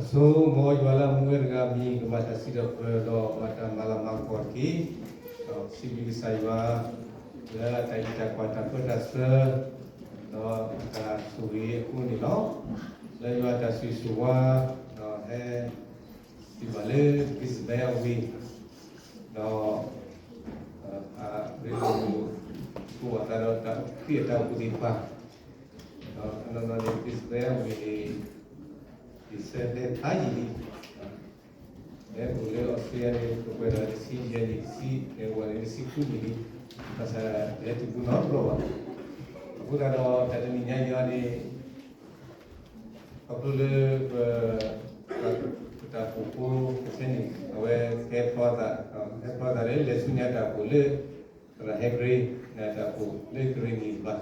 ဆိမိၣ်ယွၤလၢအမူဝဲတဂၤအမံၤ ကမၤတၢ်စံးထီၣ်ပတြၢၤဒီးမၤတၢ်မၤလၤမၤကပီၤတက့ၢ်. ဒီးစံးဘျုးကစၢ်ယွၤ လၢတၢ်အံးတၢ်ကွၢ်တၢ်ပၢတၢ်ဆှၢ ဒီးတၢ်ဆိၣ်ဂ့ၤအဃိန့ၣ်လီၤ. လၢယွၤတၢ်ဆိၣ်ဂ့ၤဆိၣ်ဝါ ဒီးဟဲ တုၤဘၣ်လၢ Brisbane အဝ့ၢ် ဒီး ရ့လိာ်မုာ် ကိးဘၣ်သးဒီးတၢ်ခရံာ်အတၢ်အိၣ်ဖှိၣ်သ့ၣ်တဖၣ်, ဒီးတနီၤနီၤန့ၣ် Brisbane အဝ့ၢ်န့ၣ် ယဆၢတဲဖးယံာ်လံ, လၢအိၣ်လၢ Australia န့ၣ် ပကွဲးဒီးတဆံယဲၢ်နံၣ် တဆံ ဝဲန့ၣ်တဆံဃုနံၣ်လံ, ဘၣ်ဆၣ်တဟဲတုၤဘူးနီတဘျီဘၣ်. အဃိသတးဒီးတၢ်တနံၤညါအံၤန့ၣ် ခီဖျိလၢပ ပတၢ်အိၣ်ဖှိၣ်ဖိကထဲန့ၣ် အဝဲဟဲဖျီသး, ဟဲဖျီသးလၢလဲၤဆူညါတၢ်အိၣ်ဖှိၣ်လၢ သရၣ်ဟဲကရ့ တၢ်အိၣ်ဖှိၣ်လၢကရ့ၣ်နံၤတဘၣ်.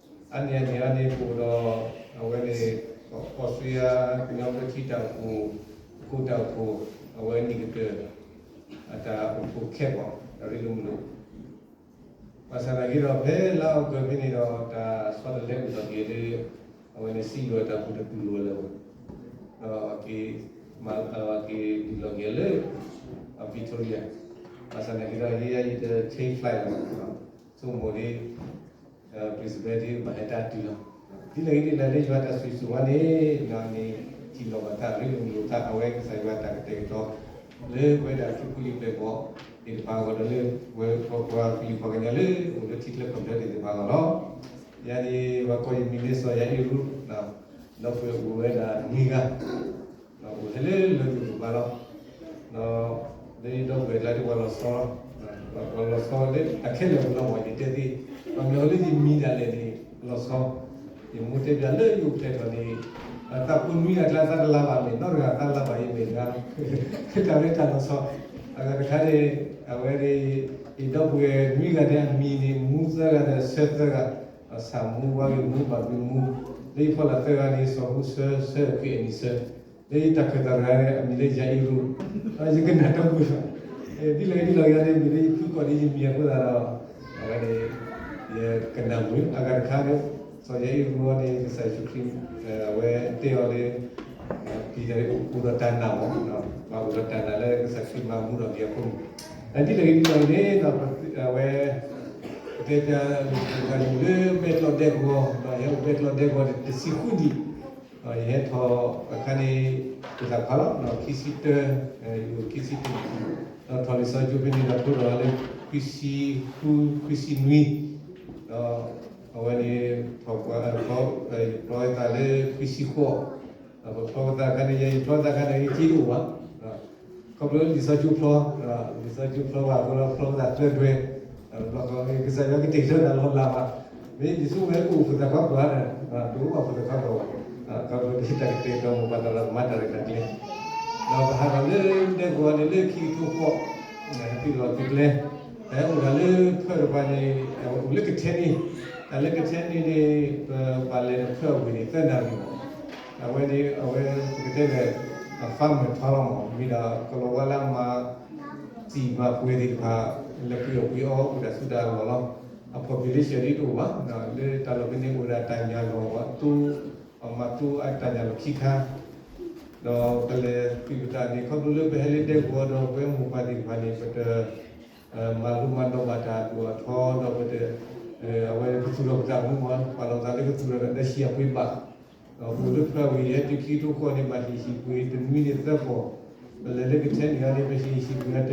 အါန့ၢ်အန့ၣ်အန့ၣ် ပအိၣ်ဒီး အဝဲန့ၣ် ကီၢ်အီစထြ့လယါကညီဘျၢထံတၢ်အိၣ်ဖှိၣ် အခိၣ်တၢ်အိၣ်ဖှိၣ် အဝဲနံၣ်ကတၢၢ် အတၢ်အိၣ်ဖှိၣ်ခဲပှၤ တၢ်ရ့လိာ်မုာ်လိာ် ဘၣ်ဆၣ်သနာ်က့ဒီး ဖဲလါအီကူးဖဲန့ၣ်ဒီး တၢ်ဆီတလဲအိၣ်ထီၣ်က့ၤလၢ အဝဲန့ၣ် စံယိၤတၢ်အိၣ်ဖှိၣ်တတူၢ်လိာ်လၢၤဘၣ်, ဒီးက့ၤ က့ၤဒုးလီၤက့ၤလၢ Victoria, ဘၣ်ဆၣ်သနာ်က့ဒီး ယဲယတ change flight လီၤ, ဆိကမိၣ်ဒ် Brisbane ဒ်ဘၣ်ဟဲတၢ်တုၤလီၤ. ဒ်လဲၣ်ဂ့ၤဒ်လဲၣ်လၢယွၤတၢ်ဆိၣ်ဂ့ၤဆိၣ်ဝါန့ၣ် န့ၣ်ထံၣ်လိာ်ဘၣ်တၢ်ရ့လိာ်မုာ်လိာ်သး အဝဲကစၢ်ယွၤတၢ်ကတဲာ်ကတီၤ လၢပဝဲဒၣ်ထံဖိကီၢ်ဖိသ့ၣ်တဖၣ်အဂီၢ်ဒီးလၢ ပဝဲပှၤကလုာ်ပှၤကညီလၢအိၣ်လၢထံချၢကီၢ်ချၢသ့ၣ်တဖၣ်အဂီၢ်လီၤ. ယၤန့ၣ် ပှၤကိးယမံၤလၢစီၤယၤအ့ၣ်ရူ, ဒီပုၢ်ဝဲၢ်အိၣ်ဝဲဒၣ်နွံဂၤ အိၣ်ထဲလၢလၢၢ်ဒိၣ်ဒိၣ်ဘၣ်လီၤ. ဒီးလၢယဒီပုၢ်ဝဲၢ်ကျါဒ်ပှၤလီၤဆီ, ပှၤလီၤဆီလၢတၢ်ခဲလၢာ်အိၣ်လီၤမး ယတဲသ့, ပှၤမ့ၢ်အိၣ်လၢယမံၤဒၣ်လဲာ်န့ၣ် လီၤဆီ, ယမိၢ်တဲပျးလၢယအိၣ်ဖျဲၣ်ထီၣ်န့ၣ် သးဖိနွံဂၤကျါသးတလါဘၣ်မ့ၢ်နီတဂၤသးလါဘၣ်ယမ့ၢ်တဂၤလီၤ. တၢ်ရဲၣ်တၢ်လီၤဆီ, အဂၤတခါန့ၣ် အဝဲန့ၣ် ယဒီပုၢ်ဝဲၢ်နွံဂၤန့ၣ် အမံၤန့ၣ် မူသၢဂၤဒီးဆၢသၢဂၤ, ဆၣ်မူ ဝါဂ့ၤမူ ဘၣ်ဘျုးမူ, လၢယဖီလာ်သၢဂၤန့ၣ် စီၤဟူဆၢ ဆၢ ခွံ အနံၣ်ဆၢ, လၢယတၢ်ခၢၣ်သးတဂၤန့ၣ် အမံၤလၢယၤအ့ၣ်ရူ, ယကနၣ်တၢ်မုာ်, ဒ်လဲၣ်ဂ့ၤဒ်လဲၣ်ဂ့ၤန့ၣ် မ့ၢ်လၢယဖုကိးဒ်ယမံၤအဃိသတးဒီး အဝဲန့ၣ် ယကနၣ်မုာ် အဂၤတခါန့ၣ် စီၤယၤအ့ၣ်ရူအီၤန့ၣ် ကစၢ်ယ့ၣ်ၡူးခရံာ် အဝဲတဲအီၤလၢ ပှၤတဂၤအိၣ်ဒီးတၢ်နာ်မး, ပှၤအိၣ်ဒီးတၢ်နာ်လၢကစၢ်ခရံာ်မၤမူထီၣ်က့ၤအဃိန့ၣ်, ဒ်လဲၣ်ဂ့ၤဒ်လဲၣ်ဂ့ၤန့ၣ် အဝဲ ပတဲပျး ယအိၣ်လၢပဲတြီဒဲကဝီၤ, ဒီးယဟဲအိၣ်ပဲတြီဒဲကဝီၤန့ၣ် တဆံဃုနံၣ်, ဒီးယဟဲထီၣ်အခါန့ၣ် အိၣ်သးခွါလီၤ, ခံဆံတၢ, ယအိၣ်ခံဆံတၢ, ဒီးထီၣ်လံာ်စီဆှံကၠိဖဲန့ၣ်ဒီး ဖျိထီၣ်လၢ ခွံဆံဃု ခွံဆံနွံ, ဒီးအဝဲန့ၣ် ထီၣ်ပှၤ ယဖျီသးလၢခွံဆံဃိး, ဒီးပဖျီသးအခါန့ၣ် ယဖျီသးအခါန့ၣ် ယစ့တအိၣ်ဘၣ်, ခီဖျိလၢလံာ်စီဆှံဖျီ, လံာ်စီဆှံဖျီဘၣ်အဃိဒီး ဖျီသးသၢဒွဲ, ဘျီဃီ ကစၢ်ယွၤကတဲာ်ကတီၤတၢ်လီၤလးဘၣ်, မ့ၢ်ယဆိကမိၣ်အိၣ်ဖိသၣ်ခွါပှၤန့ၣ်, တအိၣ်ဘၣ်ဖိသၣ်ခွါပှၤဘၣ်, ခီဖျိတၢ်ကတဲာ်ကတီၤမိၢ်ပၢ်တၢ်လီၤမၢ်တၢ်ရဲၣ်တၢ်ကျဲၤ, ဒီးပဟးထီၣ်လၢဒဲကဝီၤန့ၣ်လၢခံကထိဃီ, ဟဲတုၤလီၤသုးကျဲ, ဟဲအိၣ်ဒၣ်လၢဖၢၣ်တပၤန့ၣ် အိၣ်လၢကထဲန့ၣ်, တၢ်လၢကထဲန့ၣ်န့ၣ် ပဘၣ်လဲၤဒီးဖၢၣ်အဝ့ၢ်န့ၣ် သၢနၣ်ရံၣ်မး, အဝဲန့ၣ် အဝဲပကတဲလဲၣ် farmer town လီၤမး, မ့ၢ်ဒၣ်ကလီၤဝါလၢအမၤ စံာ်မၤပှဲၤသ့ၣ်တဖၣ် လဲၤပှ့ၤအီၣ်ပှ့ၤအီ အိၣ်ဒၣ်ဆူဒၣ်အလီၢ်လီၤ. အ population ဒ်တအိၣ်ဘၣ်, လၢတၢ်လီၢ်ဖဲန့ၣ်အိၣ်ဝဲဒၣ်တၢ်ညၣ်လီၢ် အသိ, အမၤသိအတၢ်ညၣ်လီၢ်ခံခါ, ဒီးပလဲၤသုးပတၢ်န့ၣ် ခီဖျိလၢပဟဲလၢဒဲကဝီၤဒီးပဝဲမိၢ်ပၢ်သ့ၣ်တဖၣ်န့ၣ် ပတ မၤလိမၤဒိးဘၣ်တၢ်အဒိၣ်အထီဒီးပတ အဝဲကသူၣ်ထီၣ်ပသးမူမး, ပာ်လီၤသးလၢကသူၣ်ထီၣ်ဒီးတၢ်ဟံၣ်အပှ့ၤဘၣ်, ဒီးပအိၣ်လၢဖၢၣ်ဝံၤ ဟဲတုၤခံကထိဃီန့ၣ် ဘၣ်ဟံၣ်ဟံၣ်ပှ့ၤတနွံန့ၣ်သၢပီၢ်, ပလဲၤလၢကထဲန့ၣ်န့ၣ် ပဟံၣ်ဟံၣ်ပှ့ၤတနွံတပီၢ်ဃုဆံ, အဃိသတးဒီးတနွံ ယစီပှၤစီပှၤ ယခံပှၤစီပှၤ, ဒီး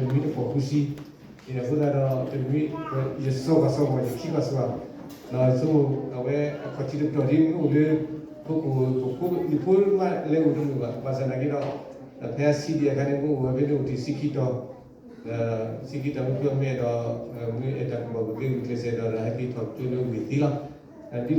ဆိကမိၣ်အဝဲအခီၣ်ထံးတပတီၢ်ဒ်မ့ၢ်အိၣ်လၢ ခိခိၣ်ဖိ ယဖိမးလဲၤအိၣ်တမုာ်ဘၣ်, ဘၣ်ဆၣ်သနာ်က့ဒီး ဖဲအဆံးဒံးအခါန့ၣ် မ့ၢ်အိၣ်ဝဲဖဲန့ၣ်အိၣ်တ့ၢ်ဆံခံတီၤ ဆံခံတီၤမ့ၢ်ဖျိမ့ၢ်ဒီး မ့ၢ်အဲၣ်တၢ်ကူၣ်ဘၣ်ကူၣ်သ့ဂုာ်ကျဲးစၢးဒီး ဟဲက့ၤထီၣ်ကၠိလၢဝ့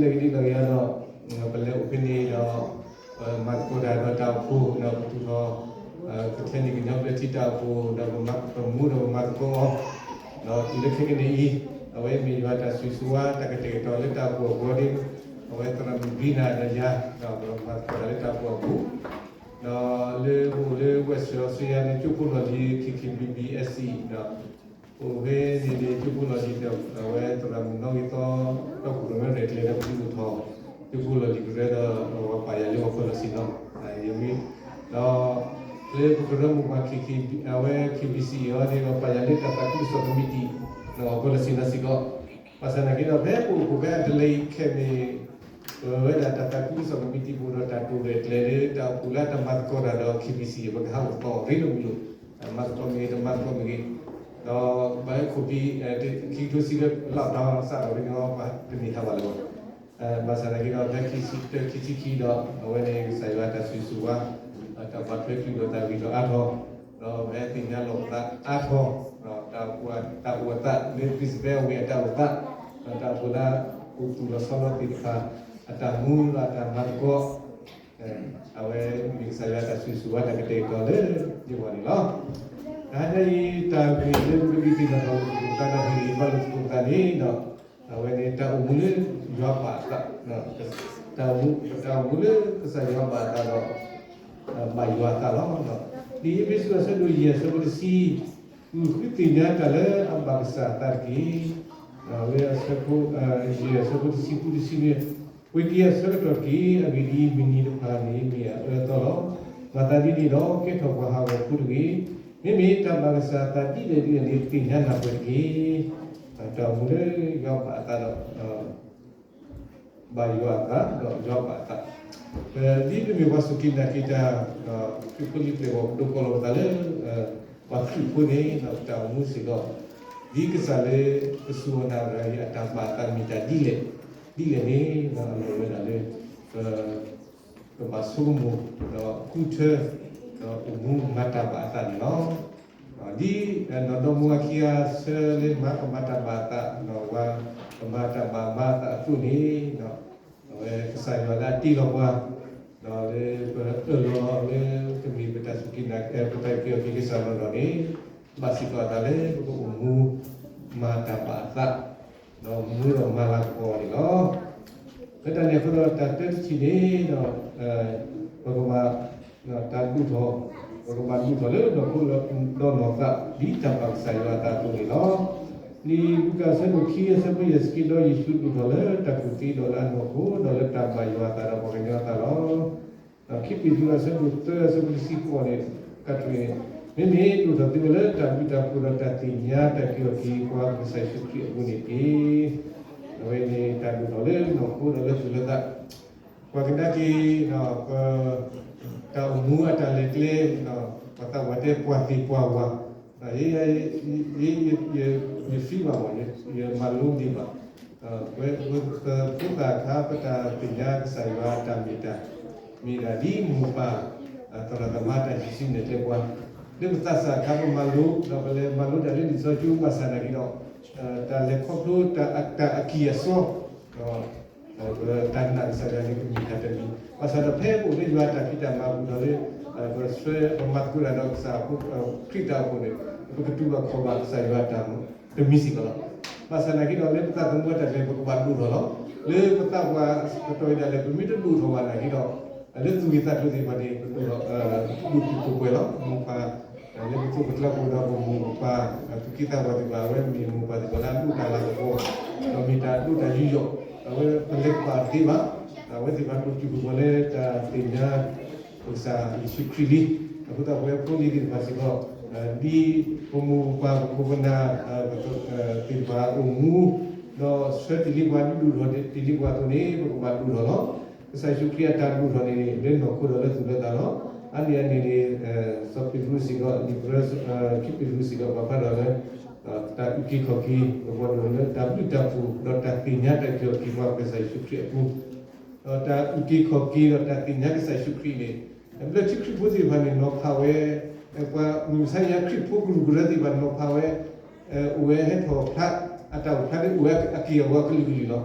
ၢ်သံလီၤ. ဒ်လဲၣ်ဂ့ၤဒ်လဲၣ်ဂ့ၤဒီး ပလဲၤအိၣ်ဖဲန့ၣ်ဒီး မၤသကိးတၢ်ဒီးတၢ်အိၣ်ဖှိၣ်ဒီးပသူၣ်ထီၣ် ကထဲန့ၣ်ကညီဘျၢထံတၢ်အိၣ်ဖှိၣ်ဒီးပမူဒီးပမၤသကိးအီၤ, ဒီးတုၤလၢခဲကနံၣ်အံၤ အဝဲမ့ၢ်ယွၤတၢ်ဆိၣ်ဂ့ၤဆိၣ်ဝါတၢ်ကတဲာ်ကတီၤလၢတၢ်အိၣ်ဖှိၣ်အဂီၢ်န့ၣ် အဝဲသရၣ်မုၣ်ဘံနၤဒီးယၤ ဒီးပမၤသကိးတၢ်လၢတၢ်အိၣ်ဖှိၣ်အပူၤ ဒီးလၢပအိၣ်လၢ Western Australia န့ၣ် ကၠိဖိလီၢ်လံၤ K K B B S C ဒီး ပအိၣ်ဖဲန့ၣ်န့ၣ် ကၠိဖိလီၢ်လံၤဒီး အဝဲသရၣ်မုၣ်နီၣ်ဂံၢ်သီ ဒီးပကရၢရဲၣ်ကျဲၤဒီးပဒုးအိၣ်ထီၣ် ကၠိဖိလီၢ်လံၤကရၢဒီး ပှၤပာ်ယၤလၢပှၤဖၢလီၤဆ့ၣ်နီၤ ယမ့ၢ် ဒီး လၢပကရၢမိၢ်ပှၢ် အဝဲ KBC အံၤန့ၣ်ဒီး ပာ်ယၤလၢတၢ်သးခုကစီၣ်ကမံးတံာ် အဃိလၢစံးနီၤစ့ၢ်ကီး, ဘၣ်ဆၣ်သနာ်က့ဒီး ဖဲပအိၣ်ဖှိၣ်ဖဲအတလဲၤခဲန့ၣ် ပဝဲဒၣ်တၢ်သးခုကစီၣ်ကမံးတံာ်ပူၤဒီး တၢ်တိာ်ရဲၣ်ကျဲၤလၢတၢ်အိၣ်ဖှိၣ်လၢတၢ်မၤသကိးတၢ်ဒီး KBC ပကဟးအိၣ်သီၣ်ရ့လိာ်မုာ်လိာ်, မၤသကိးမ့ၢ်ဂ့ၤ တမၤသကိးမ့ၢ်ဂ့ၤ, ဒီးဘၣ်လၢခိၣ်ပံၤ ခံကထိဆံလၢ lockdown စးထီၣ်ဝဲန့ၣ်ဒီး ပှၤတန့ၢ်ဟးဘၣ်လၢၤဘၣ်. ဘၣ်ဆၣ်သနာ်က့ဒီး ဖဲခံဆံတၢ ခံဆံခံဒီး အဝဲန့ၣ်ကစၢ်ယွၤတၢ်ဆိၣ်ဂ့ၤဆိၣ်ဝါ တၢ်ပာ်ထွဲကွံာ်လိာ်သးဂ့ၤထီၣ်အါထီၣ်, ဒီးပဟဲသ့ၣ်ညါလိာ်ပသးအါထီၣ်, ဒီးတၢ်အိၣ်သးလၢ Brisbane အဝ့ၢ်အတၢ်အိၣ်သး, ဒီးတၢ်အိၣ်ဖှိၣ်လၢ အိၣ်သူၣ်လီၤဆီလီၤသ့ၣ်တဖၣ် အတၢ်မူဒီးအတၢ်မၤသကိး အဝဲမ့ၢ်ကစၢ်ယွၤတၢ်ဆိၣ်ဂ့ၤဆိၣ်ဝါတၢ်ကတဲာ်ကတီၤလၢယဂီၢ်န့ၣ်လီၤ. တဟါညါအံၤ တၢ်ဂ့ၢ်လၢပကဒုးသ့ၣ်နီၣ်ထီၣ်လိာ်သကိးပသးဒီး ဟ့ၣ်ဂံၢ်ဘါလိာ်သကိးပသးန့ၣ်ဒီး အဝဲန့ၣ်တၢ်အိၣ်မူလၢယွၤဘၣ်အသး, တၢ်အိၣ်မူလၢကစၢ်ယွၤဘၣ်အသးဒီး ဘၣ်ယွၤအသးလီၤ. ဒ်အ့းဖ့းစူးအဆၢဒိၣ်ယဲၢ်အဆၢဖိတဆံ, ဃုသ့ၣ်ညါတၢ်လၢအဘၣ်ကစၢ်အသးတက့ၢ်. လၢအဆၢဖိ ယဲၢ်အဆၢဖိတဆံဃုတဆံနွံ, ပှ့ၤက့ၤအဆၢကတီၢ်တက့ၢ်. အဂ့ၢ်ဒ်အံၤ, မုၢ်နံၤတဖၣ်န့ၣ်မ့ၢ်အအၢအသီလီၤ. မၤသးဒ်န့ၣ်ဒီး ကဲထီၣ်ပှၤဟးဂီၤဖိတဂ့ၤ. မ့မ့ၢ်တၢ်ဘၣ်ကစၢ်အသးဒ်လဲၣ်ဒ်လဲၣ်န့ၣ် သ့ၣ်ညါနၢ်ပၢၢ်တက့ၢ်. တၢ်အိၣ်မူလၢယွၤဘၣ်အသးဒီး ဘၣ်ယွၤအသးဒီးယွၤဘၣ်အသး, ဒ်ပမ့ၢ်ပှၤစူၢ်က့ၤနာ်က့ၤတၢ် ခရံာ်ဖိလံၤပျဲၢ်ဘီၣ် ပဒိးကိးလီၤပသးလၢ ပှၤခရံာ်ဖိန့ၣ် တၢ်အိၣ်မူစ့ၢ်ကီး ဒ်ကစၢ်လၢပစူၢ်အီၤနာ်အီၤတဂၤအံၤ အတၢ်ဘၣ်အသးမ့ၢ်တၢ်ဒ်လဲၣ် ဒ်လဲၣ်န့ၣ် အလီၢ်ဝဲဒၣ်လၢ ပဘၣ်ဆိကမိၣ် ဒီးဃုထၢ ဒီးအိၣ်မူမၤတၢ်ဘၣ်အသးန့ၣ်လီၤ. ဒ်နီၢ်ဒီမါဝၤခံဂၤဆၢလၢမၤကမၤတၢ်ဘၣ်အသး ဝၤကမၤတၢ်ဘၣ်မၤအသးအသိးန့ၣ် အဝဲကစၢ်ယွၤလၢအတ့လီၤပှၤ ဒီးလၢပအၢၣ်လီၤလၢကမ့ၢ်ပတၢ်စူၢ်က့ၤနာ် ပတၢ်အုၣ်က့ၤခီၣ်က့ၤကစၢ်နီၢ်နီၢ်န့ၣ် ဘၣ်စ့ၢ်ကီးအသးလၢပကအိၣ်မူ မၤတၢ်ဘၣ်အသး ဒီးမူဒီးမၤလၤကပီၤန့ၣ်လီၤ. လၢတၢ်န့ၣ်အဃိဒီး တၢ်တၢတထံၣ်န့ၣ်ဒီး ပကဘၣ် တၢ်ဒိၣ်ထီၣ် ပကဘၣ်ဒိၣ်ထီၣ်လၢနီၢ်ခိဒီးနီၢ်သး ဒ်တၢ်ဘၣ်ကစၢ်ယွၤအသးအသိးန့ၣ်လီၤ. လံာ်လူၤကၣ်အဆၢဒိၣ်ခံအဆၢဖိယဲၢ်ဆံခံ, ဒီးယ့ၣ်ၡူးဒိၣ်ထီၣ်လၢတၢ်ကူၣ်သ့ဒီးလၢအနီၢ်ခိ ဒီးလၢတၢ်ဘၣ်ယွၤအသးဒီးပှၤကညီအသးလီၤ. ဒီးခံပ့းတရူးအဆၢဒိၣ်သၢအဆၢဖိတဆံဃိးန့ၣ် ကးတရံးန့ၣ် မ့မ့ၢ်ဒိၣ်ထီၣ်သုဝဲလၢတၢ်ဘျုးတၢ်ဖှိၣ်ဒီးတၢ်သ့ၣ်ညါတၢ်က့ၤအီၤက့ၤပှၤကစၢ်ယ့ၣ်ၡူးခရံာ်အပူၤန့ၣ်တက့ၢ်. အဝဲန့ၣ်တၢ်ဒိၣ်ထီၣ်လၢနီၢ်ခိဒီးလၢသူၣ်လၢသး ပှၤကဒါက့ၤ တၢ်အိၣ်မူအတၢ်လဲၤကျဲ ပှၤသးပှၢ်တဲပှၤသ့ၣ်ပှၤဝၤ ယ ယ ယ ယ feel ဘၣ်မး ယမၤလိဒံးဘၣ်. ပဖိသၣ်အခါ ပတၢ်သ့ၣ်ညါကစၢ်ယွၤအတၢ်မ့ၢ်တၢ် မ့ၢ်ဒၣ်ဒ်မိၢ်ပၢ် သရၣ်သမါတၢ်ဟံးစုနဲၣ်ကျဲပှၤ လၢပသးစၢ်အခါ ပမၤလိ ဒီးပလဲၤမၤလိတၢ်လၢလံာ်စီဆှံကၠိ ဘၣ်ဆၣ်သနာ်က့ဒီး တၢ်လဲၤခီဖျိတၢ်အကံၢ်အစီ တၢ်နာ်ကစၢ်ယွၤန့ၣ် ကမ့ၢ်တၢ်တမံၤ ဘၣ်ဆၣ်ဒီးဖဲပအိၣ်လၢယွၤအတၢ်ဖံးတၢ်မၤအပူၤဒီးလၢ ပဆှၢပမၤသကိးတၢ်ဒီးကစၢ်ခရံာ်တၢ်အိၣ်ဖှိၣ်န့ၣ် ပကတူၢ်ဘၣ်ခီၣ်ဘၣ်ကစၢ်ယွၤအတၢ်တမံၤစ့ၢ်ကီးလီၤ. ဘၣ်ဆၣ်သနာ်က့ဒီး လၢပသးသမူအတၢ်လဲၤ ပကဘၣ်ဒိၣ်ထီၣ်လီၤ. လၢပသးပှၢ်ကတီၢ်အံၤဒၣ်လဲာ် ပမ့ၢ်တဒိၣ်ထီၣ်ဘၣ်သနာ်က့ဒီး လၢသူၣ်ဂ့ၤသးကျိၤသ့ၣ်တဖၣ်န့ၣ် ပဒိၣ်ထီၣ် ဒိၣ်တုာ်ခိၣ်ပှဲၤလီၤ. မိၢ်ပၢ် လၢပသိးပကျါပူၤဒီးပမိၢ်ပပၢ် သူၣ်က့သးပှၢ်သ့ၣ်တဖၣ် အဝဲမ့ၢ်မိၢ်ပၢ်သ့ၣ်တဖၣ်လၢအဒိၣ်တၢ်လၤကပီၤ ဒီးမ့ၢ်တၢ်ဒိၣ်တၢ်ယူးယီၣ် အဝဲပလဲၤကပၤတသ့ဘၣ်. အဝဲသ့ၣ်တဖၣ်ဒိၣ်တုာ်ခိၣ်ပှဲၤလၢတၢ်သ့ၣ်ညါ ကစၢ်ယ့ၣ်ၡူးခရံာ်လံ. အဃိသတး ပဝဲဖိလံၤသ့ၣ်တဖၣ်စ့ၢ်ကီး ဒ်ပမိၢ်ပပၢ်ပခိၣ်ပနၢ် သ့ၣ်တဖၣ်အိၣ်မူ ဒီးဆှၢတ့ၢ်လံပှၤ ဒုးဒိၣ်ထီၣ်တ့ၢ်လံပှၤအသိးန့ၣ် ပကဘၣ်ဒိၣ်ထီၣ်လီၤ. ကစၢ်ယ့ၣ်ၡူးခရံာ်အတၢ်ဒိၣ်ထီၣ်န့ၣ် လၢနီၢ်ခိဒီးလၢသူၣ်လၢသးလီၤ. အါန့ၢ်အန့ၣ်န့ၣ် စီၤပ့းတရူးစ့ၢ်ကီး လံာ်ပရၢ ခံပ့းတရူးစ့ၢ်ကီး ပာ်ဖျါထီၣ်လၢ တၢ်အုၣ်က့ၤခီၣ်က့ၤ ပပှၤဒိၣ်ထီၣ်လၢတၢ်ဘျုးတၢ်ဖှိၣ် ဒီးတၢ်သ့ၣ်ညါတၢ်က့ၤအီၤက့ၤပှၤကစၢ်ယ့ၣ်ၡူးခရံာ်အပူၤ ဒီးတၢ်အုၣ်က့ၤခီၣ်က့ၤဒီးတၢ်သ့ၣ်ညါကစၢ်ယ့ၣ်ၡူးခရံာ်န့ၣ် ဘျၢထံခရံာ်ဖိသ့ၣ်တဖၣ်န့ၣ် နီၤဖးဝဲ ပှၤမုၢ်မဆါယၤခရံာ်ဖိကရူၢ်ကရၢသ့ၣ်တဖၣ်နီၤဖးဝဲ အိၣ်ဝဲဟဲထီၣ်ဖျါ အတၢ်အိၣ်ဖျါန့ၣ်အိၣ်ဝဲအက့ၢ်အဂီၤကလုာ်ကလုာ်လီၤ.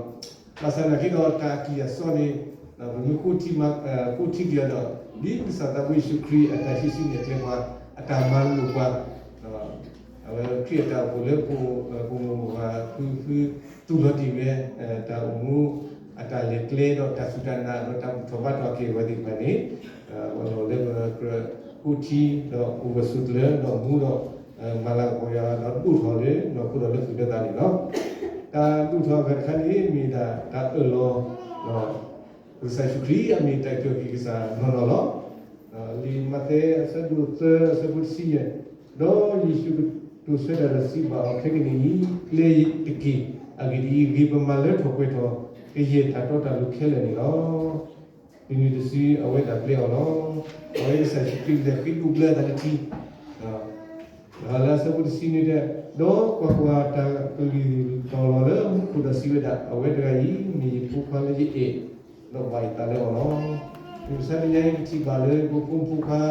ဘၣ်ဆၣ်သနာ်က့ဒီးတၢ်အကံၢ်အစီန့ၣ် ပမ့ၢ်ဃိထံ ဃိထံက့ၤအီၤဒီး ဒ်ကစၢ်သးဘိယ့ၣ်ၡူးခရံာ်အတၢ်ဟံးစုနဲၣ်ကျဲပှၤ အတၢ်မၤလိာ်ပှၤ အဝဲခရံာ်အတၢ်အိၣ်ဖှိၣ်လၢပအိၣ် ပမိၢ်ပပၢ်ဃုဃုသူၣ်လီၤတ့ၢ်ဝဲ တၢ်အိၣ်မူ အတၢ်လဲၤကျဲဒီးတၢ်စူၢ်တၢ်နာ်ဒီးတၢ်ဘူၣ်ထီၣ်ဘါထီၣ်က့ၤဝဲသ့ၣ်တဖၣ်န့ၣ် အလီၢ်လၢပကြၢးဃိထံဒီးအိၣ်ဂၢၢ်ဆိးကျၢၤဒီးမူဒီး မၤလၤကပီၤယွၤဒီးဒိၣ်ထီၣ်လၢနီၢ်ခိဒီးလၢသူၣ်လၢသးန့ၣ်လီၤ. တၢ်ဒိၣ်ထီၣ်အဂၤတခါန့ၣ် မ့ၢ်ဒၣ်တၢ်အၢၣ်လီၤဒီး ကစၢ်ယ့ၣ်ၡူးခရံာ်အမ့ၢ်တၢ်က့ၤကစၢ်နီၢ်နီၢ်လီၤ. လံာ်မးသဲအဆၢဒိၣ်သၢအဆၢဖိတဆံယဲၢ်, ဒီးယ့ၣ်ၡူးကတိၤဆၢတၢ်ဒီးစံးဘၣ်အီၤ, ခဲကနံၣ်အံၤ ကျဲတက့ၢ်. အဂ့ၢ်ဒ်အံၤ, ဂ့ၤပမၤလၢထီၣ်ပှဲၤထီၣ်ကယဲၢ်တၢ်တီတၢ်လိၤခဲလၢာ်န့ၣ်လီၤ. တုၤနုၤတစုအဝဲဒၣ်ပျဲအီၤလီၤ. အဝဲကစၢ်ယ့ၣ်ၡူးခရံာ်လဲၤဃ့ဒိးဘျၢအသးတထံၣ် လၢအဆၢဖိတဆံန့ၣ်ဒီး, ဒီးကွၢ်ကွၢ်, တၢ်ကလုၢ်တီၢ်လီၤလၢမူခိၣ်ဒီးစံးဝဲဒၣ်, အဝဲတဂၤအံၤ မ့ၢ်ယဖိခွါလၢယအဲၣ်, ဒီးဘၣ်ယသးလၢအီၤလီၤ. မုၢ်မဆါတနံၤအံၤ ပထံၣ်ဘၣ်လၢပဖိမုၣ်ဖိခွါ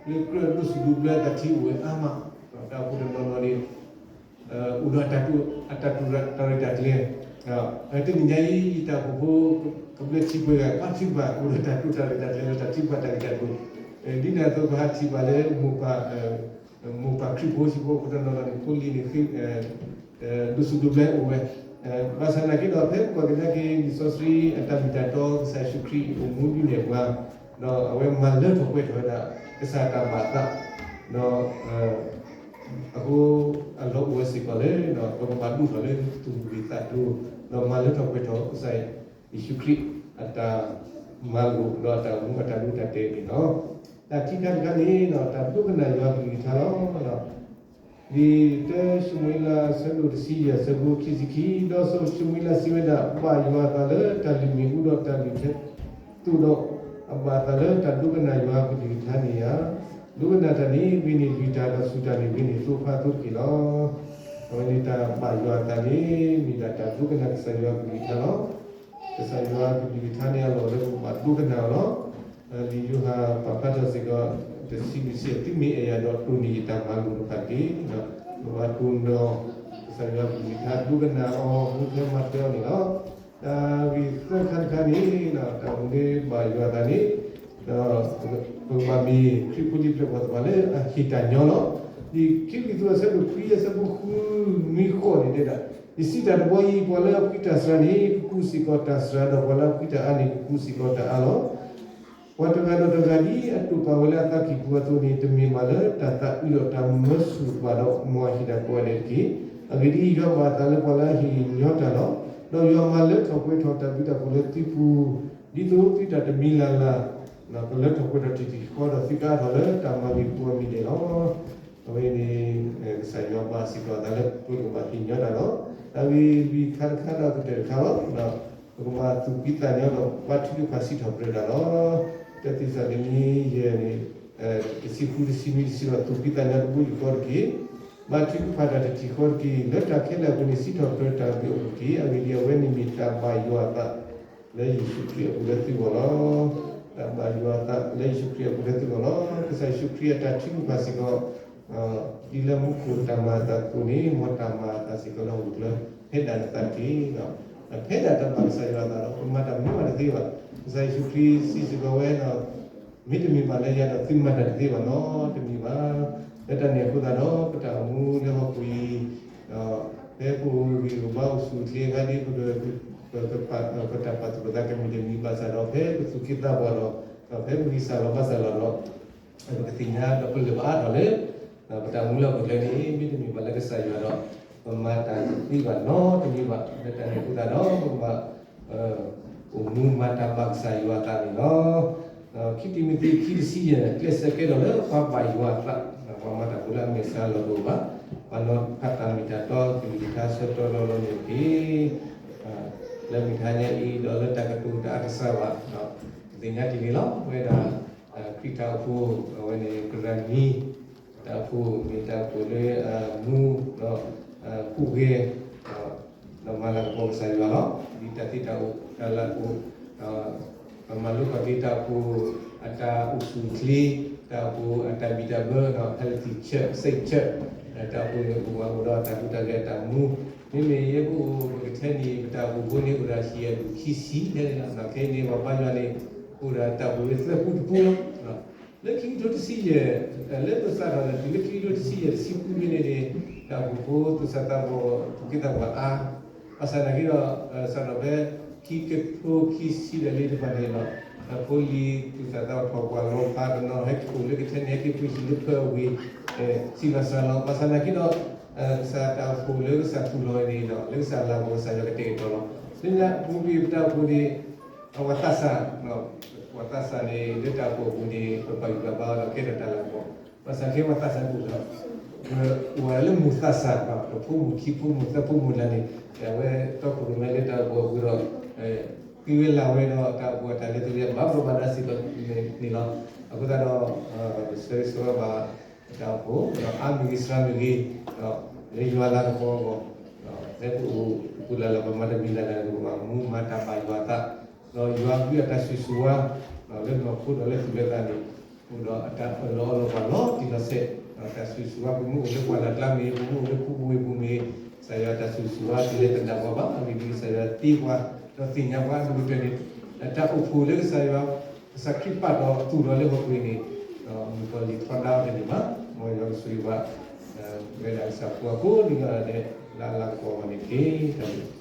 လၢကြၢးဒိးစူၣ်ဒိးဘျၢအသးထံအိၣ်ဝဲအါမး, တၢ်အိၣ်ဖှိၣ်တနီၤနီၤန့ၣ် အိၣ်ဒီးအတၢ်တိာ်တၢ်ရဲၣ်တၢ်ကျဲၤ, တနံၤညါအံၤ ယတၢ်အိၣ်ဖှိၣ်ဖိ ကဘျၢထံပှဲၤဂၤ ပှၤထံၣ်ဘၣ်အိၣ်ဒီးတၢ်တိာ်တၢ်ရဲၣ်တၢ်ကျဲၤလၢတၢ်ထုကဖၣ်တၢ်ဂ့ၢ်တၢ်ကျိၤ, ဒ်န့ၣ်အသိးပဟးထံၣ်ဘၣ်လၢ မိၢ်ပၢ်ခရံာ်ဖိစ့ၢ်ကီးတနီၤနီၤန့ၣ် ဖိလံၤန့ၣ် ဒိးစူၣ်ဒိးဘျၢအိၣ်ဝဲ, ဘၣ်ဆၣ်သနာ်က့ဒီး ဖဲပကွၢ်ကဒါက့ၤလံာ်စီဆှံအတၢ်မ့ၢ်တၢ်တီ ကစၢ်ယ့ၣ်ၡူးခရံာ်အိၣ်မူဒ်န့ၣ်အပှၤ, ဒီးအဝဲမၤလၢထီၣ်ပှဲၤထီၣ်ဝဲဒၣ် ကစၢ်တၢ်ဘၣ်သး, ဒီး အဃိ အလီၢ်အိၣ်ဝဲစ့ၢ်ကီးလၢ ပကဘၣ်ဒိၣ်ထီၣ်လၢသူၣ်ဂ့ၤသးကျိၤ, ဒီးမၤလၢထီၣ်ပှဲၤထီၣ်ကစၢ်ယ့ၣ်ၡူးခရံာ်အတၢ်မၤလိာ် ဒီးအတၢ်အိၣ်မူအတၢ်ဒိတၢ်တဲာ်န့ၣ်လီၤ. တၢ်ခံခါတခါန့ၣ် တၢ်ဒိကနၣ်ယွၤကလုၢ်ကထါလီၤ. လံာ်တၢၡမူၤအ့လး အဆၢဒိၣ်တဆံယဲၢ် အဆၢဖိခံဆံခံ, ဒီးစီၤၡမူၤအ့လးစံးဝဲဒၣ်, ဘၣ်ယွၤအသးလၢတၢ်လုၢ်မ့ၣ်အူဒီးတၢ်လုၢ်ထၢသိးဒီး, အဘၣ်အသးလၢတၢ်ဒိကနၣ်ယွၤကလုၢ်ကထါန့ၣ်ဧါ. ဒိကနၣ်တၢ်န့ၣ်ဂ့ၤန့ၢ်လွံၢ်တၢ်ဒီးစူၢ်တၢ်န့ၣ်ဂ့ၤန့ၢ်သိအါအသိတက့ၢ်လီၤ. အဝဲန့ၣ်တၢ်ဘၣ်ယွၤအသးန့ၣ် မ့ၢ်ဒၣ်တၢ်ဒိကနၣ်ကစၢ်ယွၤကလုၢ်ကထါလီၤ. ကစၢ်ယွၤကလုၢ်ကထါန့ၣ်အလီၢ်လၢပကဘၣ်ဒိကနၣ်အီၤလီၤ. လံာ်ယိၤဟၣ်ပာ်ဖျါထီၣ်စ့ၢ်ကီး တဆံလွံၢ်ဆံ, သုမ့ၢ်အဲၣ်ယၤဒီးတိၢ်န့ၢ်ယတၢ်မၤလိာ်တဖၣ်တက့ၢ်. ပဘၣ်တိၢ်နီၣ် ကစၢ်ယွၤကလုၢ်ကထါ ဒိကနၣ်အီၤ မူထွဲမၤထွဲအီၤန့ၣ်လီၤ. တၢ်ဂ့ၢ်သၢခါတခါန့ၣ် တၢ်အိၣ်မူလၢဘၣ်ယွၤအသးန့ၣ် ဒီးပကဘၣ်မ့ၢ်ခရံာ်ဖိလံၤပျဲၢ်ဘီၣ်သ့ၣ်တဖၣ်လၢအဟ့ၣ်တၢ်ညီလီၤ. လံာ်ခံကရံၣ်သူးအဆၢဒိၣ်ခွံအဆၢဖိဃုနွံဃိးန့ၣ်တဲဒၣ်, ယစံးတၢ်တဘီအံၤ, ပှၤလၢအဖှံတၢ်စှၤန့ၣ် ကကူးစ့ၢ်ကီးတၢ်စှၤ, ဒီးပှၤလၢအဖှံတၢ်အါန့ၣ် ကကူးစ့ၢ်ကီးတၢ်အါလီၤ. ပှၤတဂၤဒီးတဂၤဒ်အတိာ်ပာ်ဝဲလၢအသးကံၢ်ပူၤအသိးန့ၣ် တမ့ၢ်ဘၣ်လၢတၢ်သးအုးဒီးတၢ်မၢဆူၣ်ဘၣ်ဒီး မ်အဟ့ၣ်တၢ်ကိးဂၤဒဲးတက့ၢ်. အဂ့ၢ်ဒ်အံၤ, ယွၤဘၣ်အသးလၢပှၤလၢအဟ့ၣ်ညီတၢ်လီၤ. ဒီးယွၤမၤလၢထီၣ်ပှဲၤထီၣ်တၢ်ဘျုးတၢ်ဖှိၣ်လၢသုပူၤ, ဒ်သိးသုတၢ်တမံၤလၢ်လၢ် ကလၢထီၣ်ပှဲၤထီၣ်တထံၣ်ဃီဒီး သုကအါထီၣ်လၢတၢ်မၤဂ့ၤပူၤအမံၤဒဲးလီၤ. အဝဲန့ၣ် ကစၢ်ယွၤဘၣ်စ့ၢ်ကီးအသးလၢပကဘၣ်သ့ၣ်ညါတၢ်လီၤ. တၢ်ဂ့ၢ်လွံၢ်ခါတခါဒီးကတၢၢ်တခါလီၤ. ပကဘၣ်သူၣ်ဖှံသးညီဒီး ဘါထုကဖၣ်စံးထီၣ်ပတြၢၤတၢ်လီၤ. တၢသ့းစၤလနံယဲၢ်န့ၣ် တဆံဃု တဆံနွံ တဆံဒီး သူၣ်ဖှံသးညီတဘိယူၢ်ဃီတက့ၢ်. ဘါထုကဖၣ်တၢ်တထံၣ်ဃီတက့ၢ်. လၢတၢ်ခဲလၢာ်အပူၤန့ၣ် စံးထီၣ်ပတြၢၤတၢ်အဘျုးအဖှိၣ်တက့ၢ်. အဂ့ၢ်ဒ်အံၤ, အဝဲန့ၣ်မ့ၢ်တၢ်ဘၣ်ယွၤအသး လၢယ့ၣ်ၡူးခရံာ်အပူၤလၢသုဂီၢ်လီၤ. တၢ်ဘၣ်ယွၤအသးလၢယ့ၣ်ၡူးခရံာ်အပူၤလၢသုဂီၢ်လီၤ. ကစၢ်ယ့ၣ်ၡူးခရံာ်အတၢ်ထုကဖၣ်စ့ၢ်ကီး ဒ်လၢမူခိၣ်တၢ်မၤအသးအသိးန့ၣ် မ်တၢ်မၤအသးစ့ၢ်ကီးလၢဟီၣ်ခိၣ်ချၢ ဖဲဒၣ်နသးတက့ၢ်. ဖဲဒၣ်တၢ်ဘၣ်ကစၢ်ယွၤအသးဒီး ပမၤတၢ်မနုၤမးတသ့ဘၣ်. ကစၢ်ယ့ၣ်ၡူးခရံာ်စံးစ့ၢ်ကီးဝဲ မ့တမ့ၢ်ဘၣ်လၢယၤဒီးသုမၤတၢ်တသ့ဘၣ်နီတမံၤဘၣ်. လၢတၢ်န့ၣ်အဃိသတးဒီး ပတၢ်အိၣ်မူလၢဟီၣ်ခိၣ်အံၤ ဖဲပအိၣ်ဂံၢ်အိၣ်ဘါအိၣ်ဆူၣ်အိၣ်ချ့အခါန့ၣ် ပ ပတၢ်ပာ်သူၣ်ပာ်သးကမ့ၢ်တမံၤဘၣ်ဆၣ်ဒီး ဖဲပသူၣ်က့သးပှၢ်ဒီး ဒီးဖဲပဂံၢ်စၢ်လီၤဘါစၢ်လီၤဒီး ပကသ့ၣ်ညါဒီးပလၢၢ်ဘၣ်အါထီၣ်လၢ ပတၢ်အိၣ်မူလၢဟီၣ်ခိၣ်ချၢန့ၣ် မ့တမ့ၢ်ဘၣ်လၢကစၢ်ယွၤဒီး ပမၤတၢ်တသ့ဘၣ်နီတမံၤဘၣ်. လၢတၢ်န့ၣ်အဃိသတးဒီး ပကဘၣ် အိၣ်မူမၤတၢ်ဘၣ်ကစၢ်ယွၤအသးန့ၣ်လီၤ. ခံတံၤမသ့း ခံတဆံယဲၢ်န့ၣ် ကျဲးစၢးကဲထီၣ်လၢပှၤဘၣ်ယွၤအသး, ပှၤမၤတၢ်ဖိလၢအမဲာ်ဆှးလီၢ်တအိၣ်ဘၣ်, ပှၤနီၤဖးတၢ်မ့ၢ်တၢ်တီ ကလုၢ်ကထါဆၢတီတီလိၤလိၤန့ၣ်တက့ၢ်. လၢမုၢ်တဟါညါအံၤ ဒီးလၢတၢ်ကတိၤတၢ်အကစၢ်ဘၣ်, ပသ့ၣ်ညါတ့ၢ်န့ၣ်လီၤ. ပဝဲဒၣ် ခရံာ်တၢ်အိၣ်ဖှိၣ် အဝဲန့ၣ် ကရၢနံ တၢ်အိၣ်ဖှိၣ်မ့ၢ်တၢ်အိၣ်ဖှိၣ်လၢအမူ ဒီးဟူးဂဲၤ ဒီးမၤလၤကပီၤကစၢ်ယွၤလီၤ. ဒ်တၢ်သ့တၢ်အိၣ် တၢ်လၤကပီၤ ပမၤလိခီၣ်က့ၤတၢ်အိၣ်ဖှိၣ်အတၢ်အိၣ်ဆူၣ်အိၣ်ချ့, တၢ်အိၣ်ဖှိၣ်အတၢ်ဘံၣ်တၢ်ဘၢဒီး healthy church, safe church, တၢ်အိၣ်ဖှိၣ်န့ၣ်အိၣ်ဝဲအိၣ်ဒီးတၢ်ဒိတၢ်ဂဲၤအတၢ်မူ, မ့မ့ၢ်ယဲပအိၣ်ပကထဲန့ၣ် ပတၢ်အိၣ်ဖှိၣ်ဖိန့ၣ်အိၣ်ဒီးဟံၣ်အဒူၣ်ခံဆံဖဲန့ၣ်လီၤ. ခဲအံၤန့ၣ် ပှၤဘါယွၤန့ၣ် အိၣ်ဒီးတၢ်အိၣ်ဖှိၣ်လၢသၢပူတပူလီၤ. လၢခံကထိတဆံယဲၢ်, လၢပစးထီၣ်ဒီးတုၤလၢခံကထိတဆံယဲၢ် တဆံဃုမံးနံးန့ၣ် တၢ်အိၣ်ဖှိၣ်ဖိသူၣ်စၢ်သးဘီၣ် သူၣ်က့သးပှၢ်အါ, ဘၣ်ဆၣ်သနာ်က့ဒီး စးထီၣ်ဖဲ ခံကထိခံဆံဒီးလံတဖၣ်န့ၣ်ဒီး ဖိလံၤသူၣ်စၢ်သးဘီၣ်ထီၣ်ပှၢ်လီၤဖးတနီၤ ဟဲက့ၤအိၣ်လၢကထဲန့ၣ် ဟဲက့ၤဖိဆံးလၢဖၢအဝ့ၢ် ဆံးလီၤစှၤလီၤ. ဘၣ်ဆၣ်သနာ်က့ဒီး ကစၢ်တၢ်အိၣ်ဖှိၣ်လၢကစၢ်သူၣ်လီၤန့ၣ်ဒီး လၢကစၢ်လၤကပီၤကစၢ်ယွၤကတဲာ်ကတီၤလီၤ. လၢညါပူၤကွံာ်ပတၢ်အိၣ်ဖှိၣ်န့ၣ် အဝဲသးစၢ် ပှၤသးစၢ်န့ၣ် လၢတၢ်အိၣ်ဖှိၣ်အပူၤန့ၣ် ပပာ်ဂံၢ်ပာ်ဘါအီၤဒီးကဲထီၣ်တၢ်လၤကပီၤ, ဘၣ်ဆၣ်ခဲအံၤပှၤသးစၢ်အိၣ်ဒီး အိၣ်ဝဲဒၣ်လၢမိၢ်သးစၢ်ဘၣ် ဒီးဖိမုၣ်ခံဖိမုၣ်သၢဖိမုၣ်လၢ်န့ၣ် အဝဲတီခိၣ်ရိၣ်မဲလၢတၢ်အိၣ်ဖှိၣ်အပူၤဒီး ဃ့ဝဲလၢ်ဝဲဒီးတၢ်အိၣ်ဖှိၣ်အတၢ်လဲၤသးလဲၤဘၣ်ဘျီးဘၣ်ဒါစ့ၢ်ကီးန့ၣ်လီၤ. အဃိသတးဒီး ဆၢဂ့ၤဆၢဝါဘၣ်တၢ်အိၣ်ဖှိၣ် ဒီးအါမ့ၢ်ဂ့ၤစှၤမ့ၢ်ဂ့ၤ ဒီးလၢယွၤလၤကပီၤအဂီၢ် လၢပအိၣ်ပူၤလၢ်လၢ် ပမၤတၢ်မံၤလၢ်လၢ် ပကဘၣ်မူမၤတၢ်ဘၣ်ယွၤအသး ဒီးယွၤအဘျုးအတၢ်ဆိၣ်ဂ့ၤဆိၣ်ဝါ လၢနီၢ်ခိဒီးလၢသူၣ်လၢသးန့ၣ် အိၣ်ဒီးအတၢ်အၢၣ်လီၤအီလီၤပှၤလီၤတံၢ်လီၤဆဲး ဒီးတၢ်ဆိၣ်ဂ့ၤဆိၣ်ဝါ ပမ့ၢ်အိၣ်လၢပှၢ်လၢ်ကျါမ့ၢ်ဂ့ၤ ပမ့ၢ်အိၣ်လၢခူပူၤဝ့ၢ်ပူၤမ့ၢ်ဂ့ၤ ကစၢ်ယွၤတၢ်ဆိၣ်ဂ့ၤဆိၣ်ဝါတုၤလၢတနၢ်ပှၤဘၣ် အဂ့ၢ်ဒ်အံၤ ကစၢ်ယွၤတ့ပှၤ ဒီးသ့ၣ်ညါပှၤအဒိၣ်ကတၢၢ်န့ၣ် အတၢ်အိၣ်ဖှိၣ်လၢကစၢ်ယွၤ ကစၢ်ခရံာ်ပာ်ဒီးသူၣ်ထီၣ်လၢဟီၣ်ခိၣ်အံၤန့ၣ် ဒီးမုၣ်ကီၤလံၢ်ထီဒါအီၤတန့ၢ်ဘၣ် မ်ယွၤကဆိၣ်ဂ့ၤဘၣ် ဝဲဒၣ်ကစၢ်ဖိအကိးဒံးနီၢ်ဂၤဒဲး လၢအလၤကပီၤအဂီၢ်န့ၣ်တက့ၢ်.